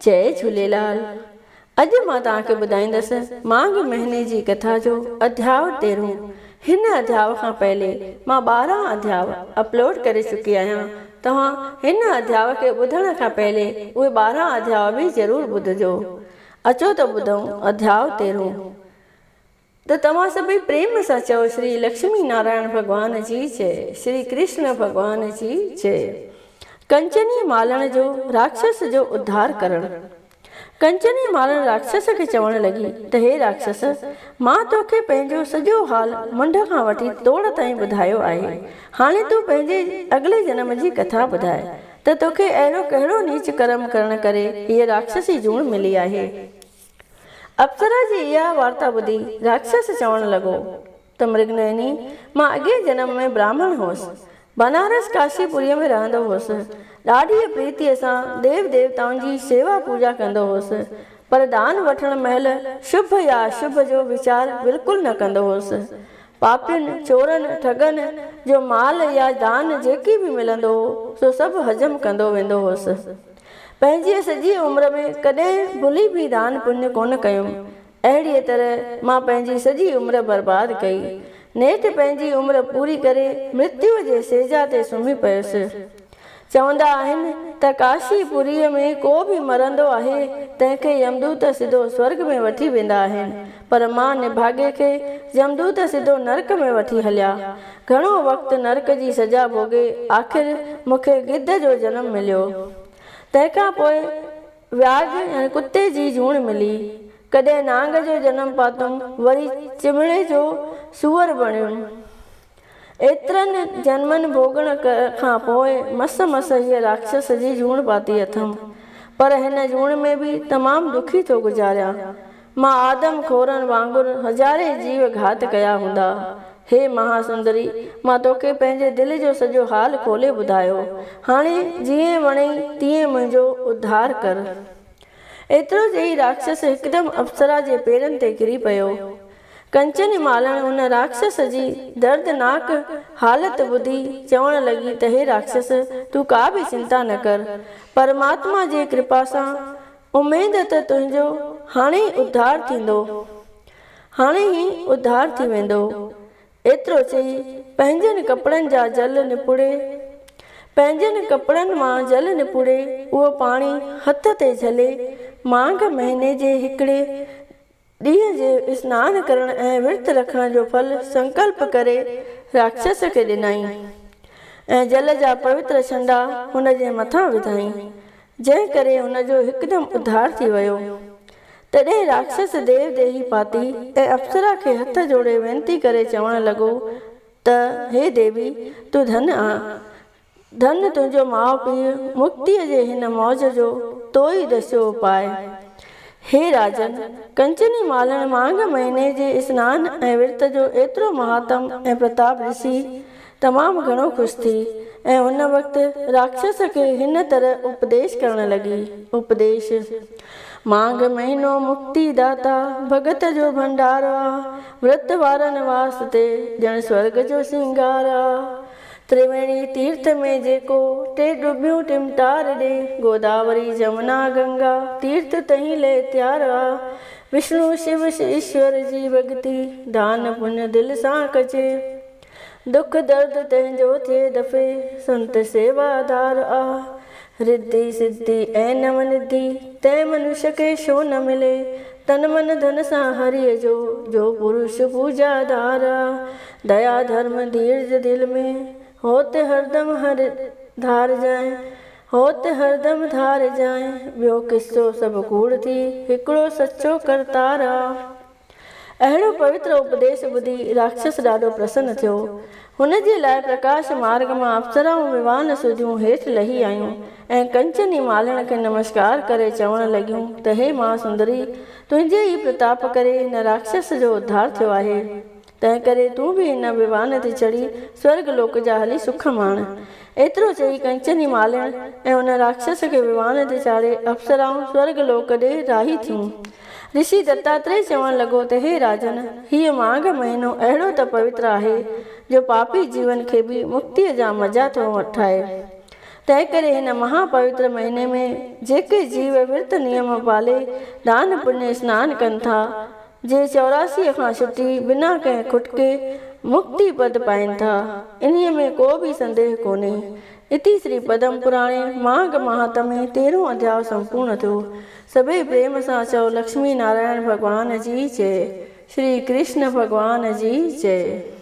جئي جهوليلال. اڄ مان توهان کي ٻڌائيندس مانگهه مهيني جي ڪٿا جو اڌياء تيرهون. هن اڌياء کان پهلي مان 12 اڌياء اپلوڊ ڪري چڪي آهيان. توهان هن اڌياء کي ٻڌڻ کان پهلي اهي 12 اڌياء به ضرور ٻڌجو. اچو ته ٻڌون اڌياء تيرهون. ته توهان سڀئي پريم سان چئو شري لڪشمي نارائڻ ڀڳوان جي جئي، شري ڪرشن ڀڳوان جي جئي. ڪنچني مالڻ جو راڪشس جو اڌار ڪرڻ. ڪنچني مالڻ راڪشس کي چوڻ لڳي ته هي راڪشس! مان توکي پنهنجو سڄو حال منڍ کان وٺي توڙ تائين ٻڌايو آهي. هاڻي تون پنهنجي اڳلي جنم جي ڪٿا ٻڌاء ته توکي اهڙو ڪهڙو نيچ ڪرم ڪرڻ ڪري هيء راڪشسي جوڻ ملي آهي. اپسرا جي اها وارتا ٻڌي راڪشس چوڻ لڳو ته مرگنيني، مان اڳئين جنم ۾ براهمڻ هوس. بنارس ڪاشي پوريء ۾ رهندو هوس. ڏاڍيء پريتيء سان ديو ديوتائن جي شيوا پوڄا ڪندو هوس. پر دان وٺڻ مهل شڀ يا اشڀ جو ويچار بلڪل نه ڪندو هوس. پاپين، چورن، ٺڳن جو مال يا دان جيڪي به ملندو هو، سو سڀ هضم ڪندو ويندو هوس. پنهنجيء سڄيء عمر ۾ ڪڏهن ڀلي به دان پڃ ڪونه ڪيم. اهڙيء طرح مان پنهنجي سڄي عمر برباد ڪئي. نيٺ پنهنجي عمر پوري ڪري مرتيوء جي سيجا تي سمهي پيس. چوندا آهن ته ڪاشي پوريء ۾ ڪو به مرندو آهي، تنهن کي يمدوت سڌو سورڳ ۾ وٺي ويندا آهن، پر مان نڀاڳي کي يمدوت سڌو نرڪ ۾ وٺي هليا. گهڻو وقت نرڪ جي سزا ڀوڳي آخر مون کي گڌ جو جنم مليو. تنهن کان پوء وياگهه يعني ڪتي جي جوڻ ملي. ڪڏهن نانگ جو جنم پاتم، وري چمڙي جو سوئر بڻيم. ايترن جنمن ڀوڳڻ کان پوء مس مس هيء راڪشس جي جوڻ پاتي اٿم. پر هن جوڻ ۾ به تمام دکي ٿو گذاريان. مان آدم خورن وانگر هزارين جيو گهات ڪيا هوندا. هي مها سندري! مان توکي پنهنجي دل جو سڄو حال کولي ٻڌايو. هاڻي جيئن وڻئي تيئن منهنجو اڌار ڪر. ايترو چئي راڪشس هڪدم اپسرا جي پيرن تي ڪري پيو. ڪنچن مالڻ ان راڪشس جي دردناڪ حالت ٻڌي چوڻ لڳي ته هي راڪشس! تون ڪا به چنتا نه ڪر. پرماتما جي ڪرپا سان اميد ته تنهنجو هاڻي ئي اڌار ٿيندو. هاڻي ئي اڌار ٿي ويندو. ايترو چئي پنهنجن ڪپڙن جا جل نپوڙي پنهنجن ڪپڙن مان جل نپوڙي اهو پاڻي هٿ تي جهلي مانگهه مهيني جي هڪڙي ڏينهن جي اسنان ڪرڻ ۽ ورت رکڻ جو ڦل سنڪلپ ڪري راڪشس کي ڏنائين ۽ جل جا پوتر ڇنڊا هن جي مٿان وڌائين، جنهن ڪري هن جو هڪدم اڌار ٿي ويو. تڏهن راڪشس ديو ديهي پاتي ۽ اپسرا کي هٿ جوڙي وينتي ڪري چوڻ لڳو ته هي ديوي! تون ڌن آن، ڌن تنهنجو ماء پيء، مڪتيء جي هن موج جو تو ئي ڏسيو اپاء. هي راجن! ڪنچني مالڻ مانگهه مهيني جي اسنان ۽ ورت جو ايترو مهاتم ۽ پرتاب ڏسي تمام گهڻو خوش ٿي ۽ ان وقت راڪشس کي هن طرح اپديش ڪرڻ لڳي، اپديش، مانگهه مهينو مڪتي داتا، ڀڳت جو ڀنڊار آ، ورت وارن واسطي ڄڻ سورڳ جو سينگار آ. تريويڻي تيرٿ ۾ جيڪو ٽي ڊٻيون ٽمٽار ڏي، گوداوري جمنا گنگا تيرٿ تهين لئه تيار آ. وشنو شو ايشور جي ڀڳتي، دان پڃ دل سان ڪجي. دک درد تنهن جو ٿئي دفعي، سنت سيوا دار آ. رڌي سڌي ۽ نو نڌي، تنهن منش کي ڇو نه ملي. تن من ڌن سان هريء جو، جو پرش پوڄا دار آ. ديا ڌرم ڌيرج دل ۾، هوت هردم هر ڌار جانء، هوت هردم ڌار جانء، ٻيو قصو سڀ ڪوڙ ٿي، هڪڙو سچو ڪرتار آ. اهڙو پوتر اپديش ٻڌي راڪشس ڏاڍو پرسن ٿيو. هن جي لاء پرڪاش مارڳ مان اپسرائون ووان سوڌيون هيٺ لهي آيون ۽ ڪنچني مالهڻ کي نمسڪار ڪري چوڻ لڳيون ته هي مها سندري! تنهنجي ئي پرتاپ ڪري هن راڪشس جو اڌار ٿيو آهي. تنهنڪري تون به هن ووان تي چڙهي سورڳ لوڪ جا هلي سک ماڻ. ايترو چئي ڪنچني مالهڻ ۽ ان راڪشس کي ووان تي چاڙهي اپسرائون سورڳ لوڪ ڏي راهي ٿيون. رشي دتاتريه چوڻ لڳو ته هي راجن! هيء ماگهه مهينو اهڙو ته پوتر آهي، جو پاپي جيون کي به مڪتيء جا مزا ٿو وٺائي. تنهنڪري هن مها پوتر مهيني ۾ جيڪي جيو ورت نيم پالي دان پڃ سنان ڪن ٿا، جي چوراسيء کان ڇٽي بنا ڪنهن کٽڪي مڪتي پد پائين ٿا، انهيء ۾ ڪو به سنديهه ڪونهي. اتي شري پدم پراڻي ماگهه مهاتمي تيرهون اڌياء سمپورڻ ٿيو. سڀئي پريم سان چئو لڪشمي نارائڻ ڀڳوان جي جئي. شري ڪرشن ڀڳوان جي جئي.